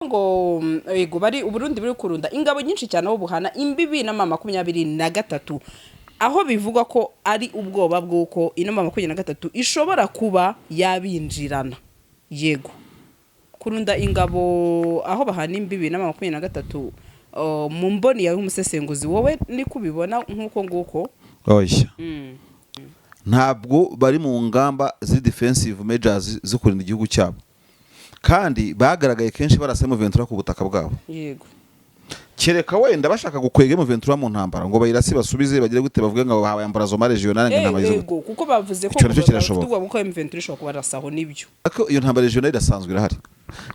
Ngo yego, bari Uburundi buri kurunda ingabo nyinshi cyane aho buhana imbibi na M23, aho bivugwa ko ari ubwoba bw'uko ino M23 ishobora kuba yabinjirana. Yego, kurunda ingabo aho bahana imbibi na M23, mu mboni yawe nk'umusesenguzi, wowe ni kubibona nk'uko nguko? Oya, ntabwo bari mu ngamba ziri defensive measures zo kurinda igihugu cyabo, kandi bagaragaye kenshi barasa M23 ku butaka bwabo. Kereka wenda bashaka gukwega M23 mu ntambara, ngo bayirase basubize, bagire gute, bavuge ngo bahawe embrasement régional, ngo intambara ize gute. Yego, kuko bavuze ko Icyo nacyo bafite kirashoboka. ubwoba bw'uko M23 ishobora kubarasaho, nibyo. Ariko iyo ntambara régional irasanzwe irahari,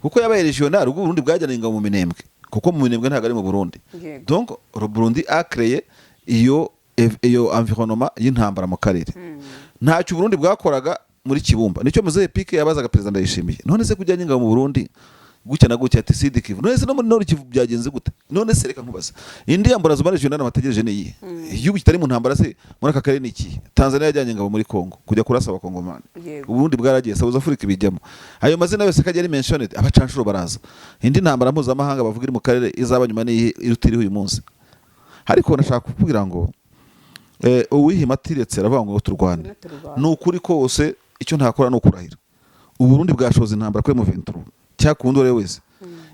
kuko yabaye régional ubwo Burundi bwajyana ingabo mu Minembwe, kuko mu Minembwe ntabwo ari mu Burundi. Donc le Burundi a créé iyo environnement y'intambara mu karere. Ntacyo Burundi bwakoraga muri Kibumba. Nicyo Muzehe Pike yabazaga Perezida Ndayishimiye: none se kujyanye ingabo mu Burundi gutya na gutya, ati Sud Kivu, none se no muri Nord Kivu byagenze gute? None se reka nkubaze, indi embrasement régional bategereje ni iyihe? Igihugu kitari mu ntambara se muri aka karere ni ikihe? Tanzania yajyanye ingabo muri Congo kujya kurasa Abakongomani. Uburundi bwaragiye, South Africa ibijyamo, ayo mazina yose kajya ari mentioned, abacanshuro baraza. Indi ntambara mpuzamahanga bavuga iri mu karere izaba nyuma ni iruta iriho uyu munsi? Ariko nashaka kukubwira ngo uwihima atiretse aravuga ngo turwane. Turwane. Ni ukuri kose, icyo ntakora ni ukurahira. Uburundi bwashoza intambara kuri M23 cyangwa ku wundi uwo ari we wese,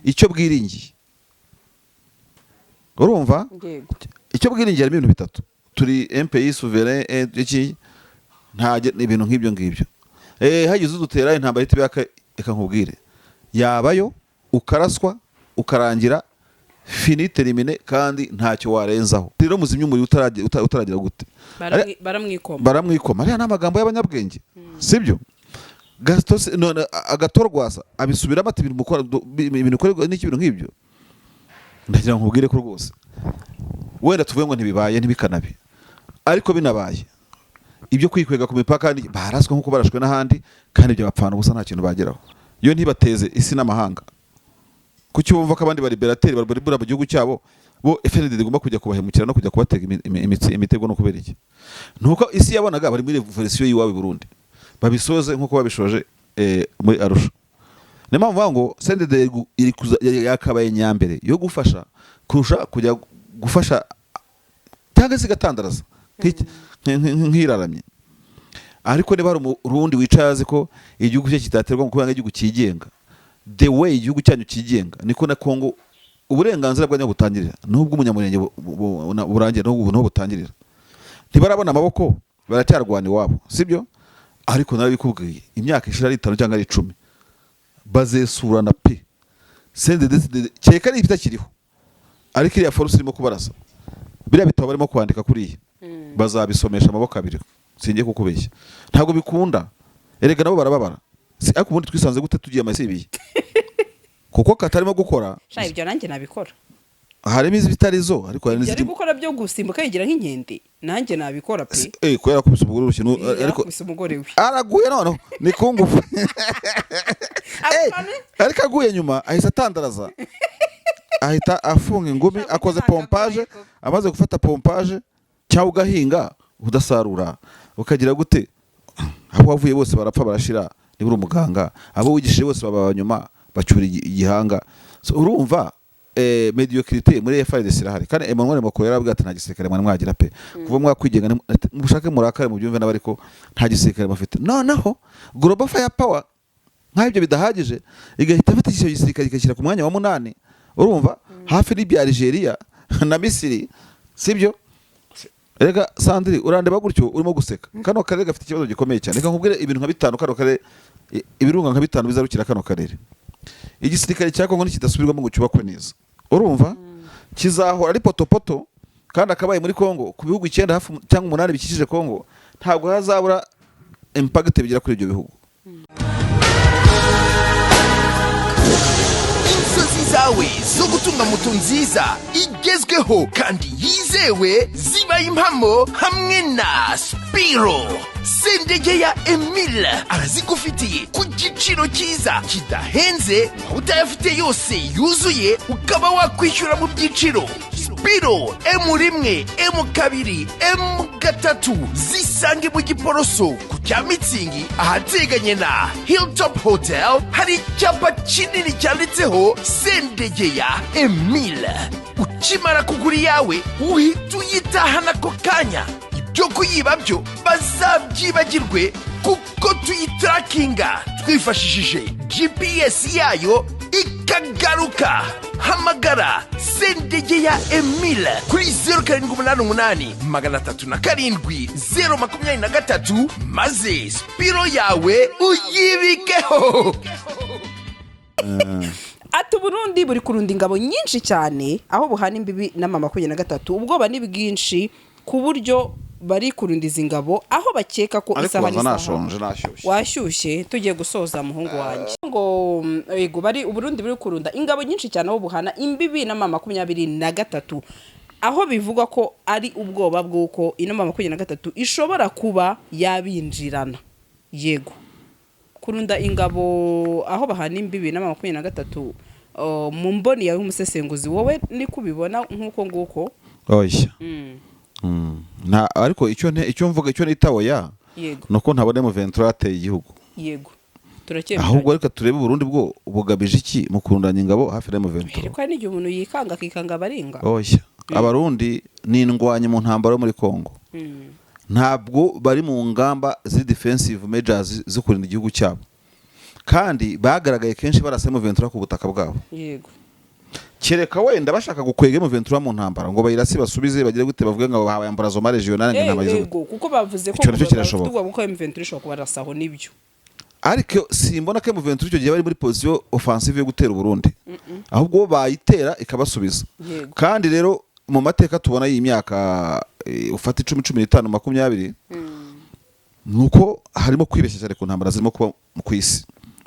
icyo bwiringiye, urumva, icyo bwiringiye harimo ibintu bitatu: turi un pays souverain, iki nta ibintu nk'ibyo ngibyo. Hagize udutera, intambara ihita ibaka. Reka nkubwire, yabayo ukaraswa ukarangira, fini terminé, kandi ntacyo warenzaho. Rero muzimya umuriro utaragira gute? Baramwikoma. Baramwikoma. Ariya ni amagambo y'abanyabwenge, sibyo? Gaston none Agathon Rwasa abisubiramo ati ibintu mukora ibintu ukorerwa n'iki, ibintu nk'ibyo. Ndagira ngo nkubwire ko rwose wenda tuvuge ngo ntibibaye, ntibikanabe, ariko binabaye, ibyo kwikwega ku mipaka baraswe nk'uko barashwe n'ahandi, kandi ibyo bapfana ubusa, nta kintu bageraho. Iyo ntibateze isi n'amahanga, kuki bumva ko abandi balibérateurs baribura mu gihugu cyabo, bo FND igomba kujya kubahemukira no kujya kubatega imitego? No kubera iki? Nuko isi yabonaga bari muri version y'iwabo i Burundi, babisoze nk'uko babishoje muri Arusha. Niyo mpamvu mvuga ngo CNDD iri yakabaye nyambere yo gufasha kurusha kujya gufasha cyangwa se igatandaraza nk'iraramye. Ariko niba hari Umurundi wicaye azi ko igihugu cye kitaterwa mu kubera igihugu cyigenga, the way igihugu cyanyu cyigenga niko na Kongo uburenganzira bwanyu butangirira, nubwo umunyamurenge burangira n'ubwo niho butangirira. Ntibarabona amaboko, baracyarwana iwabo, sibyo? Ariko narabikubwiye, imyaka ishira ari 5 cyangwa ari 10, bazesurana pe. CNDD kereka niba itakiriho, ariko iriya force irimo kubarasa, biriya bitabo barimo kwandika kuriya bazabisomesha amaboko abiri. Singiye kukubeshya, ntabwo bikunda. Erega nabo barababara. Ariko ubundi twisanze gute tugiye amasibiye kuko katarimo gukora? Sha, ibyo nanjye nabikora. Harimo izitari zo, ariko hari Ibyo ari n'iziri gukora byo gusimbuka yigira nk'inkende, nanjye nabikora pe. Kubera kubisa umugore urushyi ariko Yarakubise umugore we. Araguye noneho ni ku ngufu. Ariko aguye nyuma ahise atandaraza, ahita afunga ingumi, akoze pompage, amaze gufata pompage. Cyangwa ugahinga udasarura, ukagira gute? Abo wavuye bose barapfa barashira. Niba uri umuganga, abo wigishije bose baba nyuma bacyura igihanga. So, urumva médiocrité muri FARDC irahari, kandi Emmanuel Macron yarabwiye ati nta gisirikare mwari mwagira pe, kuva mwakwigenga mushake murakare mubyumve n'abari ko nta gisirikare bafite. Noneho Global Fire Power, nk'aho ibyo bidahagije, igahita ifata icyo gisirikare igashyira ku mwanya wa munani, urumva, hafi n'ibya Algeria na Misiri, sibyo? Rega Sandri, urandeba gutyo urimo guseka. Kano karere gafite ikibazo gikomeye cyane. Reka nkubwire ibintu nka bitanu, kano karere, ibirunga nka bitanu bizarukira kano karere. Igisirikare cya Kongo nikidasubirwamo ngo cyubakwe neza, urumva, kizahora ari potopoto. Kandi akabaye muri Kongo, ku bihugu 9 hafi cyangwa 8 bikikije Kongo, ntabwo hazabura impact bigira kuri ibyo bihugu. Inzozi zawe zo gutunga moto nziza igezweho kandi yizewe zibaye impamo hamwe na Spiro. Sendege ya Emile arazigufitiye ku giciro cyiza kidahenze, waba utayafite yose yuzuye ukaba wakwishyura mu byiciro. Spiro M1, M2, M3 zisange mu Giporoso ku cya Mitsingi, ahateganye na Hilltop Hotel. Hari icyapa kinini cyanditseho Sendegeya Emile. Ukimara kugura iyawe, uhita uyitahana ako kanya. Ibyo kuyiba byo bazabyibagirwe, kuko tuyitarakinga twifashishije GPS yayo ikagaruka. Hamagara Sendegeya Emile kuri 0788 307 023, maze Spiro yawe uyibikeho. Ati Uburundi buri kurunda ingabo nyinshi cyane aho buhana imbibi na M23. Ubwoba ni bwinshi ku buryo bari kurunda izi ngabo aho bakeka ko Ariko isaha baza n'isaha. Nashonje, nashyushye. Washyushye, tugiye gusoza, muhungu wanjye. Ngo yego, bari Uburundi buri kurunda ingabo nyinshi cyane aho buhana imbibi na M23, aho bivugwa ko ari ubwoba bw'uko ino M23 ishobora kuba yabinjirana. Yego, kurunda ingabo aho bahana imbibi na M23, mu mboni yawe nk'umusesenguzi, wowe niko ubibona nk'uko nguko? Oya. Nta, ariko icyo mvuga, icyo nita oya, nuko ntabona M23 yateye igihugu. Yego, turacyemera. Ahubwo reka turebe Uburundi bwo bugamije iki mu kurundanya ingabo hafi na M23. Ariko hari n'igihe umuntu yikanga, akikanga abaringa. Oya, Abarundi ni indwanyi mu ntambara yo muri Congo. Ntabwo bari mu ngamba ziri defensive measures zo kurinda igihugu cyabo, kandi bagaragaye kenshi barasa M23 ku butaka bwabo. Kereka wenda bashaka gukwega M23 mu ntambara, ngo bayirase basubize, bagire gute, bavuge ngo bahawe embrasement régional, ngo intambara ize gute. Yego, kuko bavuze ko Icyo nacyo bafite kirashoboka. ubwoba ko M23 ishobora kubarasaho, nibyo. Ariko simbona ko M23 icyo gihe bari muri position offensive yo gutera Uburundi, ahubwo bo bayitera ikabasubiza. Kandi rero mu mateka tubona y'iyi myaka, ufata 10, 15, 20, nuko harimo kwibeshya cyane ku ntambara zirimo kuba ku isi,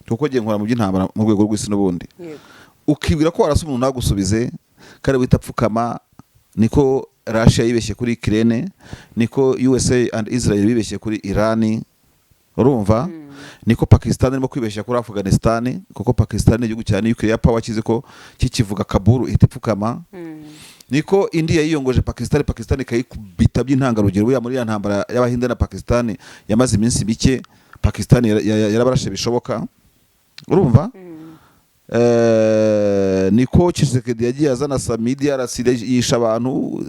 kuko ngiye nkora mu by'intambara mu rwego rw'isi n'ubundi. Ukibwira ko warasa umuntu ntagusubize kandi wita pfukama. Niko Russia yibeshye kuri Ukraine, niko USA and Israel bibeshye kuri Iran, urumva, niko Pakistan irimo kwibeshya kuri Afghanistan, kuko Pakistan ni igihugu cya nuclear power, kizi ko kikivuga Kabul ihita ipfukama. Niko India yiyongoje Pakistan, Pakistan ikayikubita by'intangarugero. Buriya muri ya ntambara y'Abahinde na Pakistan yamaze iminsi mike, Pakistan yarabarashe bishoboka, urumva. Niko Tshisekedi yagiye azana Samidi arasire yisha abantu,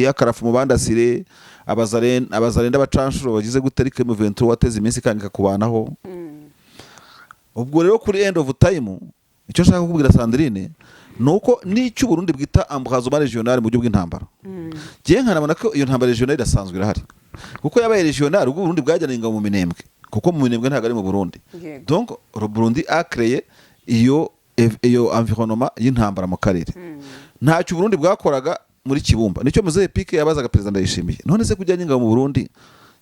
yakarafu mu bandasire abazarenda, abacanshuro bagize gute, ariko M23 wateze iminsi ikanga kubanaho. Ubwo rero kuri end of time, icyo nshaka kukubwira, Sandrine, ni uko n'icyo Uburundi bwita embrasement régional mu buryo bw'intambara, ngewe nkanabona ko iyo ntambara régional irasanzwe irahari, kuko yabaye régional ubwo Uburundi bwajyana ingabo mu Minembwe, kuko mu Minembwe ntabwo ari mu Burundi. Donc le Burundi a créé iyo environnement y'intambara mu karere. Ntacyo Uburundi bwakoraga muri Kibumba. Nicyo Muzehe Pike yabazaga Perezida Ndayishimiye: none se kujyanye ingabo mu Burundi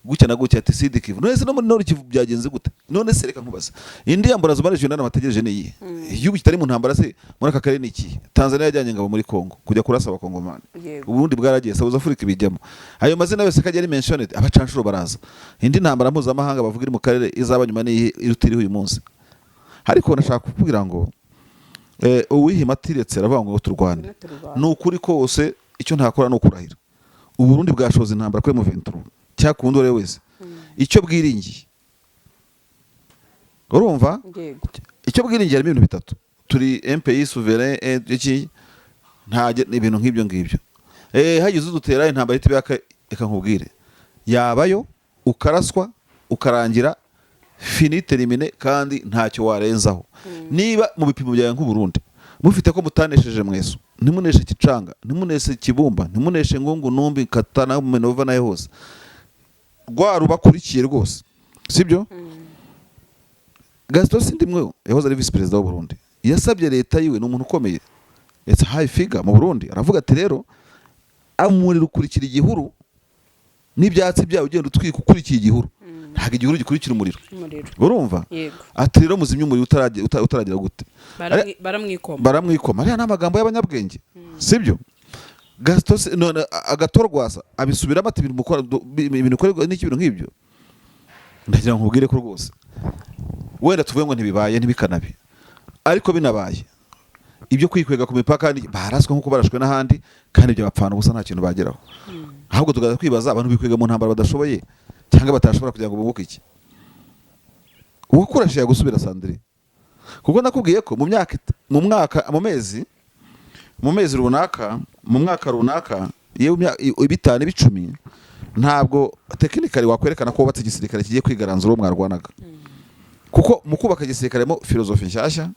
gutya na gutya, ati Sud Kivu, none se no muri Nord Kivu byagenze gute? None se reka nkubaze, indi embrasement régional bategereje ni iyihe? Igihugu kitari mu ntambara se muri aka karere ni ikihe? Tanzania yajyanye ingabo muri Congo kujya kurasa Abakongomani. Uburundi bwaragiye, South Africa ibijyamo, ayo mazina yose kajya ari mentioned, abacanshuro baraza. Indi ntambara mpuzamahanga bavuga iri mu karere izaba nyuma ni iyihe iruta iriho uyu munsi? Ariko nashaka kukubwira ngo uwihima atiretse aravuga ngo turwane. Turwane. Ni ukuri kose, icyo ntakora ni ukurahira. Uburundi bwashoza intambara kuri M23 cyangwa ku wundi uwo ari we wese, icyo bwiringiye, urumva, icyo bwiringiye harimo ibintu bitatu: turi un pays souverain, iki nta ibintu nk'ibyo ngibyo, hagize udutera intambara ihita ibaka. Reka nkubwire, yabayo ukaraswa ukarangira, fini terminé, kandi ntacyo warenzaho. Niba mu bipimo byawe nk'Uburundi mufite ko mutanesheje mweso, ntimuneshe Kicanga, ntimuneshe Kibumba, ntimuneshe Ngungu, Numbi, Katana, Minova nayo hose, rwa rubakurikiye rwose, sibyo? Gaston Sindimwe yahoze ari visi perezida w'u Burundi, yasabye leta yiwe, ni umuntu ukomeye, it's a high figure mu Burundi, aravuga ati rero umuriro ukurikira igihuru n'ibyatsi byawo, ugenda utwika ukurikiye igihuru, ntabwo igihuru gikurikira umuriro. Umuriro. Urumva? Yego. Ati rero muzimye umuriro utaragira gute. Baramwikoma. Baramwikoma. Ariya ni amagambo y'abanyabwenge, sibyo? Gaston none agatorwasa abisubiramo, ati ibintu mukora ibintu ukorerwa n'iki, ibintu nk'ibyo. Ndagira ngo nkubwire ko rwose wenda tuvuge ngo ntibibaye, ntibikanabe, ariko binabaye. Ibyo kwikwega ku mipaka baraswe nk'uko barashwe n'ahandi, kandi ibyo bapfana ubusa, nta kintu bageraho. Ahubwo tukaza kwibaza abantu bikwega mu ntambara badashoboye cyangwa batashobora kugira ngo bunguke iki. Uwakurashe yagusubira, Sandrine, kuko nakubwiye ko mu myaka mu mwaka, mu mezi runaka, mu mwaka runaka, yewe 5, 10, ntabwo technically wakwerekana ko wubatse igisirikare kigiye kwigaranzura uwo mwarwanaga, kuko mu kubaka igisirikare harimo filozofi nshyashya,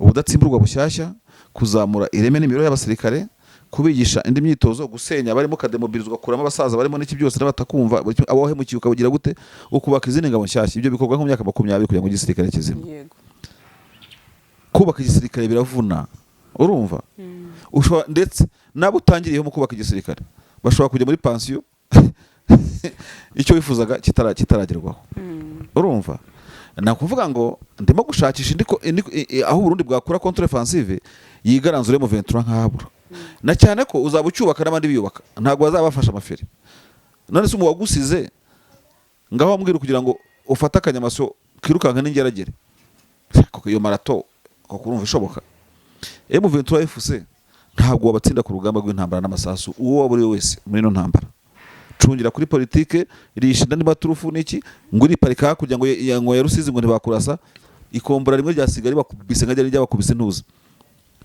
ubudatsimburwa bushyashya, kuzamura ireme n'imibereho y'abasirikare, kubigisha indi myitozo, gusenya barimo kademobilizwa, ugakuramo abasaza barimo n'iki byose n'abatakumva, abo wahemukiye ukabugira gute, ukubaka izindi ngabo nshyashya. Ibyo bikorwa nko mu myaka 20 kugira ngo igisirikare kizima. Kubaka igisirikare biravuna, urumva? Ushobora ndetse n'abo utangiriyeho mu kubaka igisirikare bashobora kujya muri pansiyo icyo wifuzaga kitaragerwaho. Urumva, ni ukuvuga ngo ndimo gushakisha indi aho Burundi bwakura contre offensive yigaranzure M23 nkahabura, na cyane ko uzaba ucyubaka n'abandi biyubaka, ntabwo bazabafasha amaferi. None se wagusize ngaho wambwira kugira ngo ufate akanyamasyo kirukanka n'ingeragere koko, iyo marato koko urumva ishoboka? M23 FC ntabwo wabatsinda ku rugamba rw'intambara n'amasasu, uwo waba uri we wese muri ino ntambara. Cungira kuri politike rishinda niba turufu niki ngo uriparika hakurya ngo ngo ya Rusizi ngo ntibakurasa, ikombora rimwe ryasiga ribakubise nka ryari ryabakubise ntuzi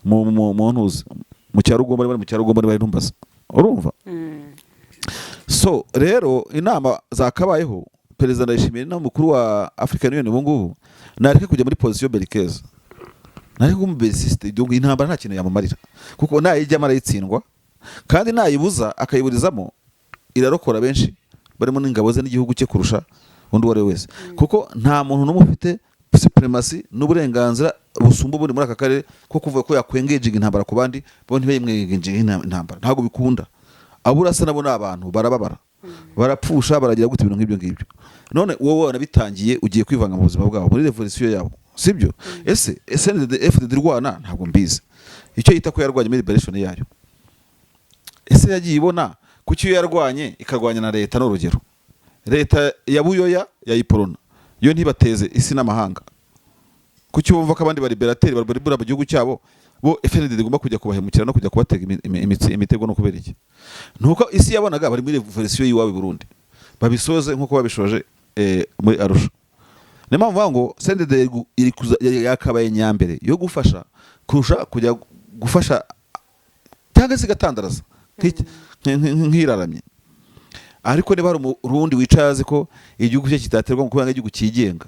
mu ntuzi mu Cyarugomba, bari mu Cyarugomba bari ntumbaza, urumva? So rero inama zakabayeho, Perezida Ndayishimiye n'umukuru wa African Union ubu ngubu nareke kujya muri position belliqueuse, nareke kuba belliciste. Intambara nta kintu yamumarira, kuko nayijyamo arayitsindwa, kandi nayibuza akayiburizamo irarokora benshi barimo n'ingabo ze n'igihugu cye kurusha undi uwo ari we wese, kuko nta muntu n'umwe ufite supremacy n'uburenganzira busumba ubundi muri aka karere ko kuvuga ko yakwengejiga intambara ku bandi, bo ntibayimwengeje intambara. Ntabwo bikunda. Abo urasa nabo ni abantu, barababara, barapfusha, baragira gute, ibintu nk'ibyo ngibyo. None wowe wanabitangiye ugiye kwivanga mu buzima bwabo, muri revolution yabo, sibyo? Ese CNDD FDD irwana, ntabwo mbizi icyo yita ko yarwanye muri liberation yayo. Ese yagiye ibona kuki iyo yarwanye ikarwanya na leta? Ni urugero, leta ya Buyoya yayiporona yo ntibateze isi n'amahanga. Kuki bumva ko abandi ba libérateurs baribura mu gihugu cyabo, bo FND igomba kujya kubahemukira no kujya kubatega imitego? No kubera iki? Nuko isi yabonaga bari muri revolution y'iwabo i Burundi, babisoze nk'uko babishoje muri Arusha. Niyo mpamvu mvuga ngo CNDD yakabaye nyambere yo gufasha kurusha kujya gufasha cyangwa se igatandaraza nk'iraramye. Ariko niba hari Umurundi wicaye azi ko igihugu cye kitaterwa mu kubera igihugu cyigenga,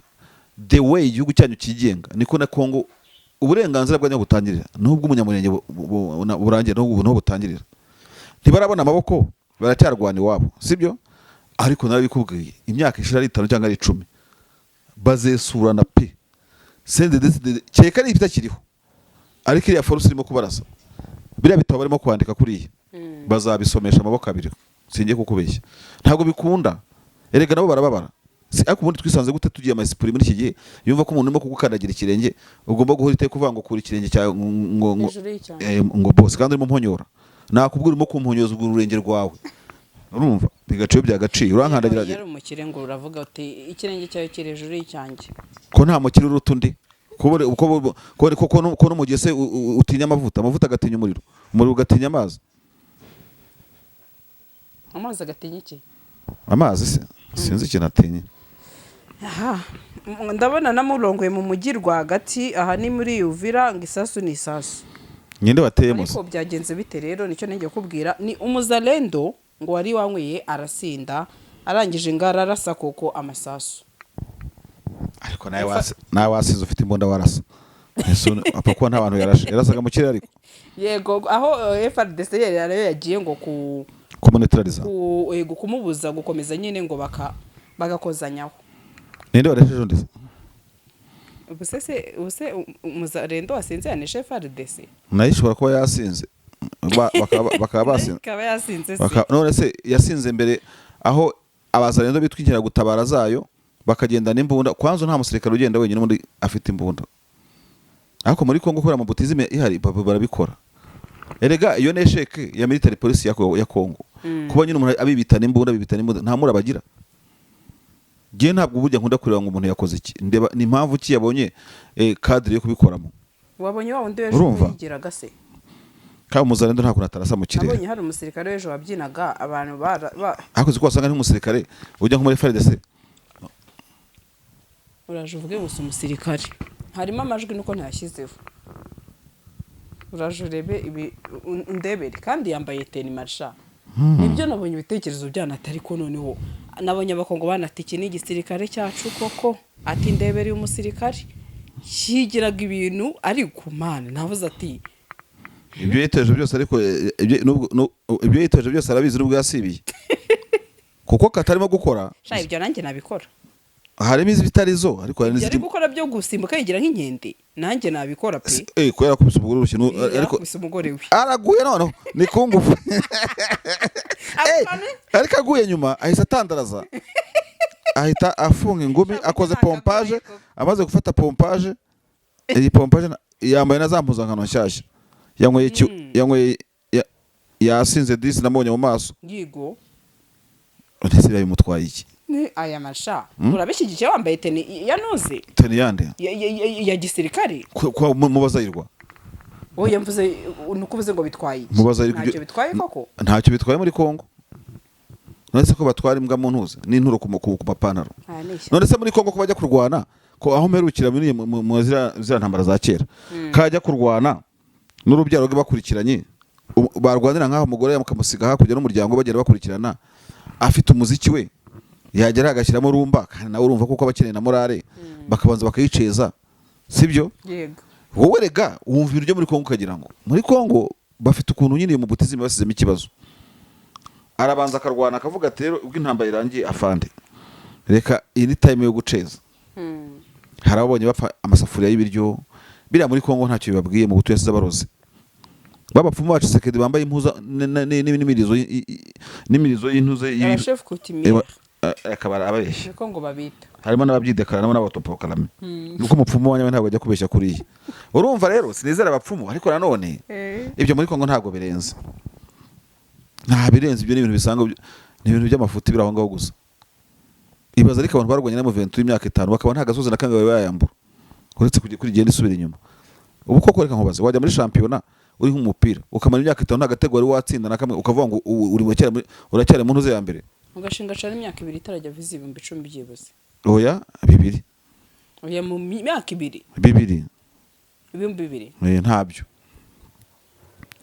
the way igihugu cyanyu cyigenga niko na Kongo uburenganzira bwanyu butangirira, nubwo umunyamurenge burangira n'ubwo niho butangirira. Ntibarabona amaboko, baracyarwana iwabo, sibyo? Ariko narabikubwiye, imyaka ishira ari 5 cyangwa ari 10 bazesurana pe. CNDD kereka niba itakiriho, ariko iriya force irimo kubarasa, biriya bitabo barimo kwandika kuriya bazabisomesha amaboko abiri. Singiye kukubeshya, ntabwo bikunda. Erega nabo barababara. Ariko ubundi twisanze gute tugiye amasipuri muri iki gihe yumva ko umuntu urimo kugukandagira ikirenge ugomba guhora iteka uvuga ngo kura ikirenge cyawe ngo Hejuru y'icyanjye. Ngo bose kandi urimo mponyora, nakubwira urimo kumponyoza urwo rurenge rwawe, urumva bigaciye byagaciye, urankandagira. Yari umukire ngo uravuga uti ikirenge cyawe kiri hejuru y'icyanjye. Ko nta mukire uruta undi, ko n'umugese utinya amavuta, amavuta agatinya umuriro, umuriro ugatinya amazi. Amazi agatinya iki? Amazi se sinzi ikintu atinya. Aha ndabona namurongoye mu mujyi rwagati, aha ni muri Uvira, ngo isasu ni isasu. Ninde wateyemo se? Ariko byagenze bite rero? Nicyo ngiye kubwira, ni umuzalendo ngo wari wanyweye arasinda, arangije ngo ararasa koko amasasu. Ariko nawe wasize ufite imbunda warasa. Ese apfa kuba nta bantu yarashe, yarasaga mu kirere ariko. Yego, aho FARDC rero yagiye ngo ku Kumuneutraliza. Ku yego, kumubuza gukomeza nyine, ngo bagakozanyaho. Ninde warashe undi se? Ubuse umuzalendo wasinze yanishe FARDC? Nayo ishobora kuba yasinze, bakaba basinze. Ikaba yasinze se? None se yasinze mbere aho abazalendo bitwikira gutabara zayo bakagenda n'imbunda? Kwanza nta musirikare ugenda wenyine ubundi afite imbunda, ariko muri Kongo kubera amabutizime ihari barabikora. Erega iyo ni échec ya military police ya Kongo, kuba nyine umuntu abibitana imbunda, abibitana imbunda, nta mura bagira. Ngewe ntabwo burya nkunda kureba ngo umuntu yakoze iki, ndeba ni impamvu ki yabonye cadre yo kubikoramo. Wabonye wa wundi w'ejo Urumva? yigiraga se? Kandi umuzalendo nta kuntu atarasa mu kirere. Nabonye hari umusirikare w'ejo wabyinaga abantu Ariko uzi ko wasanga nk'umusirikare ujya nko muri FARDC. Uraje uvuge gusa umusirikare, harimo amajwi nuko ntayashyizeho. Uraje urebe ibi, undebere kandi yambaye tenue marsha. Nibyo nabonye ibitekerezo byanata, ariko noneho nabonye Abakongo banata: "Iki ni igisirikare cyacu koko?" Ati: "Ndebere uyu musirikare yigiraga ibintu." Ariko mana, navuze ati Ibyo yitoje byose, ariko ibyo yitoje byose arabizi nubwo yasibiye, kuko katarimo gukora. Sha, ibyo nanjye nabikora. Harimo izitari zo, ariko hari Ibyo ari n'iziri gukora byo gusimbuka yigira nk'inkende, nanjye nabikora pe. Kubera yakubise umugore urushyi ariko Yakubise umugore we. Araguye noneho ni ku ngufu. Ariko aguye nyuma ahise atandaraza, ahita afunga ingumi, akoze pompage. Amaze gufata pompage, iyi pompage yambaye na za mpuzankano nshyashya, yanyweye yanyweye yasinze disi, namubonye mu maso. Yigo. Ndetse biba bimutwaye iki? Ni aya masha, urabishyigikiye wambaye tenue ya nuze? Tenue yande? Ya gisirikare. Kwa mubazayirwa. Oya, mvuze nuko uvuze ngo bitwaye iki? Mubazayirwa. Ntacyo bitwaye koko. Ntacyo bitwaye muri Kongo. None se ko batwara imbwa mu ntuza n'inturo ku mapantaro? Aya ni ishyamba. None se muri Kongo ko bajya kurwana, ko aho mperukira muri mu ziriya ntambara za kera, kajya kurwana n'urubyaro rwe bakurikiranye, barwanira nk'aho umugore bakamusiga hakurya n'umuryango, bagenda bakurikirana, afite umuziki we, yagera agashyiramo rumba, kandi nawe urumva kuko aba akeneye na morale, bakabanza bakayiceza, sibyo? Yego. Wowe rega wumva ibintu byo muri Kongo ukagira ngo muri Kongo bafite ukuntu nyine mu butizimi basizemo ikibazo. Arabanza akarwana, akavuga ati: "Rero ubwo intambara irangiye, afande, reka iyi ni time yo guceza." Hari ababonye bapfa amasafuriya y'ibiryo biriya muri Kongo ntacyo bibabwiye. Mu butu yasize abarozi b'abapfumu bacu Sekedi bambaye impuza n'imirizo y'intuze Abashefu coutumier. Akaba ababeshya. Niko ngo babita. Harimo n'ababyidekarana n'abatopokarame, nuko umupfumu wanyawe ntabwo ajya kubeshya kuriya. Urumva rero sinizera abapfumu, ariko nanone ibyo muri Kongo ntabwo birenze, nta birenze. Ibyo ni ibintu bisanga, ni ibintu by'amafuti biri aho ngaho gusa. Ibaza ariko abantu barwanye na M23 imyaka 5, bakaba nta gasozi na kamwe bari bayambura, uretse kujya kuri igenda isubira inyuma. Ubu koko reka nkubaze, wajya muri shampiyona uri nk'umupira, ukamara imyaka 5 nta gatego wari watsinda na kamwe, ukavuga ngo uri uracyari mu ntuze ya mbere? Ugashinga cara imyaka 2 itarajya viza 10,000 byibuze. Oya, 2. Oya, mu myaka 2. 2. 2000. Ntabyo.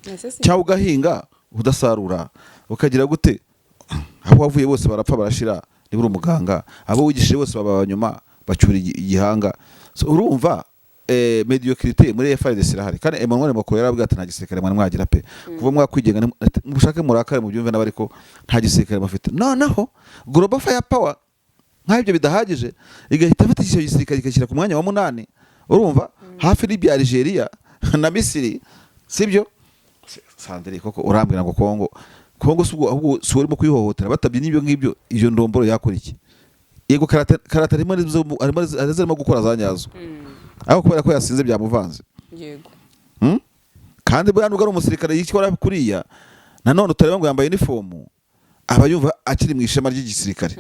Ese si Cyangwa ugahinga udasarura, ukagira gute? Abo wavuye bose barapfa barashira. Niba uri umuganga, abo wigishije bose baba nyuma bacyura igihanga. So, urumva médiocrité muri FARDC irahari. Kandi Emmanuel Macron yarabwiye ati: "Nta gisirikare mwari mwagira pe, kuva mwakwigenga mushake murakare mubyumve n'abari ko nta gisirikare bafite." Noneho Global Fire Power, nk'aho ibyo bidahagije, igahita ifata icyo gisirikare igashyira ku mwanya wa munani, urumva hafi n'ibya Algeria na Misiri, sibyo? Sandrine, koko urambwira ngo Kongo si ubwo, ahubwo si urimo kuyihohotera batabye n'ibyo ngibyo? Iyo ndomboro yakora iki? Yego, karate karate harimo arimo gukora za nyazo, ariko kubera ko yasinze byamuvanze. Yego. Kandi buriya nubwo ari umusirikare yitwara kuriya, nanone utareba ngo yambaye uniform, aba yumva akiri mu ishema ry'igisirikare.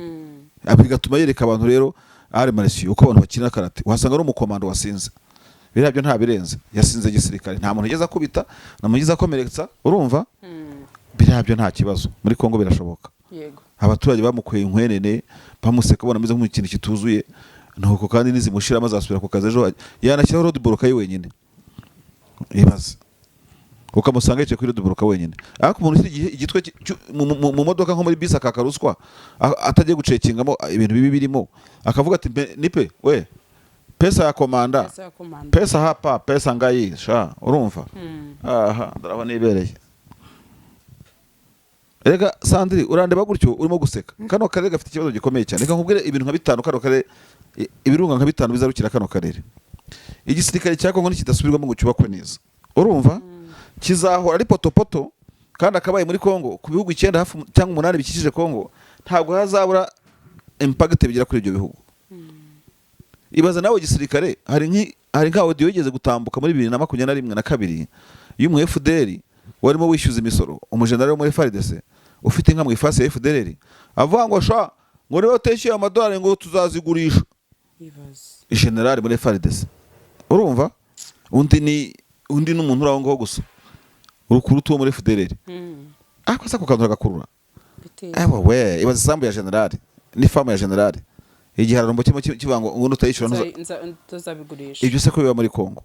Bigatuma yereka abantu rero ari marisiyo uko abantu bakina karate. Wasanga ari umukomando wasinze. Biriya byo nta birenze, yasinze gisirikare, nta muntu ugeze akubita, nta muntu ugeze akomeretsa, urumva? Biriya byo nta kibazo, muri Kongo birashoboka. Abaturage bamukweye inkwenene, bamuseka, babona ameze nk'ikintu kituzuye. Nuko kandi nizimushiramo azasubira ku kazi ejo, yanashyiraho roadblock ye wenyine. Ibaze ukamusanga yicaye kuri roadblock wenyine. Ariko umuntu ushyira igitwe mu modoka, nko muri bisi, akaka ruswa, atagiye gucekingamo ibintu bibi birimo, akavuga ati: "Nipe we pesa ya komanda." Pesa ya komanda. Pesa hapa, pesa ngayi sha, urumva? Aha ndaraho nibereye. Rega Sandri, urandeba gutyo urimo guseka. Kano karere gafite ikibazo gikomeye cyane. Reka nkubwire ibintu nka bitanu, kano karere, ibirunga nka bitanu bizarukira kano karere. Igisirikare cya Kongo nikidasubirwamo ngo cyubakwe neza, urumva, kizahora ari potopoto. Kandi akabaye muri Kongo, ku bihugu 9 hafi cyangwa 8 bikikije Kongo, ntabwo hazabura impact bigira kuri ibyo bihugu. Ibaza nawe igisirikare, hari nka audio yigeze gutambuka muri 2021 na kabiri y'umu FDLR warimo wishyuza imisoro, umujenerali wo muri FARDC ufite inka mu ifasi ya FDLR, avuga ngo: "Sha," ngo, "niba utishyuye amadolari," ngo, "tuzazigurisha." Ibaze. Generali muri FARDC, urumva? Undi ni umuntu uri aho ngaho gusa, urukurutu wo muri FDLR. Ariko se ako kantu kagakurura? Ewa we, ibaze isambu ya generali n'ifamu ya generali, igihararumbo kirimo kivuga ngo ubundi utayishyura Tuzabigurisha. Ibyo se ko biba muri Kongo?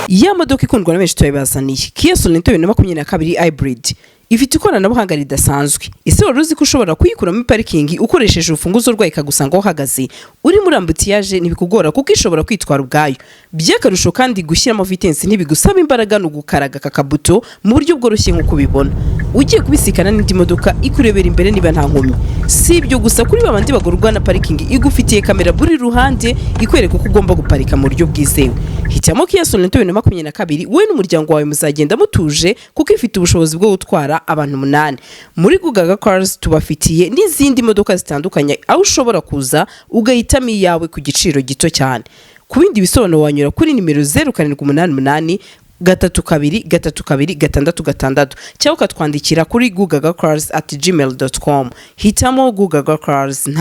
Ya modoka ikundwa na benshi turabibazaniye, Kia Sorento 2022 hybrid, ifite ikoranabuhanga ridasanzwe. Ese wari uzi ko ushobora kuyikuramo parikingi ukoresheje urufunguzo rwayo, ikagusanga aho uhagaze? Uri muri embouteillage ntibikugora kuko ishobora kwitwara ubwayo. By'akarusho kandi, gushyiramo vitesse ntibigusaba imbaraga, ni ugukaraga aka kabuto mu buryo bworoshye. Nk'uko ubibona, ugiye kubisikana n'indi modoka ikurebera imbere niba nta nkomyi. Si ibyo gusa, kuri babandi bagorwa na parikingi, igufitiye kamera buri ruhande ikwereka uko ugomba guparika mu buryo bwizewe. Hitamo Kia Sorento 2022, wowe n'umuryango wawe muzagenda mutuje kuko ifite ubushobozi bwo gutwara abantu umunani. Muri Gugaga Cars tubafitiye n'izindi modoka zitandukanye, aho ushobora kuza ugahitamo iyawe ku giciro gito cyane. Ku bindi bisobanuro wanyura kuri nimero 0788323266 cyangwa ukatwandikira kuri gugagacars@gmail.com. Hitamo Gugaga Cars nta